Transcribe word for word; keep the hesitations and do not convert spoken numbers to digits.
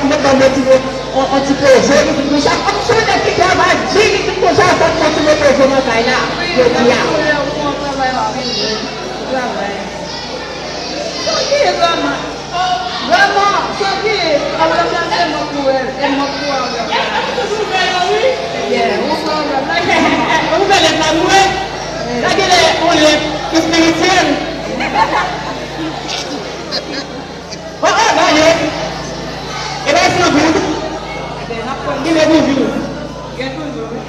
Mwen ban mwen ti mo, on, on ti poze, li di konsa, kòm se yon nèg ki travay di, li di konsa, fòk mwen ti mo poze nan kay la, jodi a. Santi vrèman, vrèman, santi, an vrèman se mwen pou el, e mwen pou an vrèman. Ebyen, ou pran vrèman. Ou fè lèt la, nou wè. Sa genlè, on lèt espirityèl. Oh, oh, gade. E bay san goud. Ebyen, n ap pran. Ki lè toujou. Gen toujou, wi.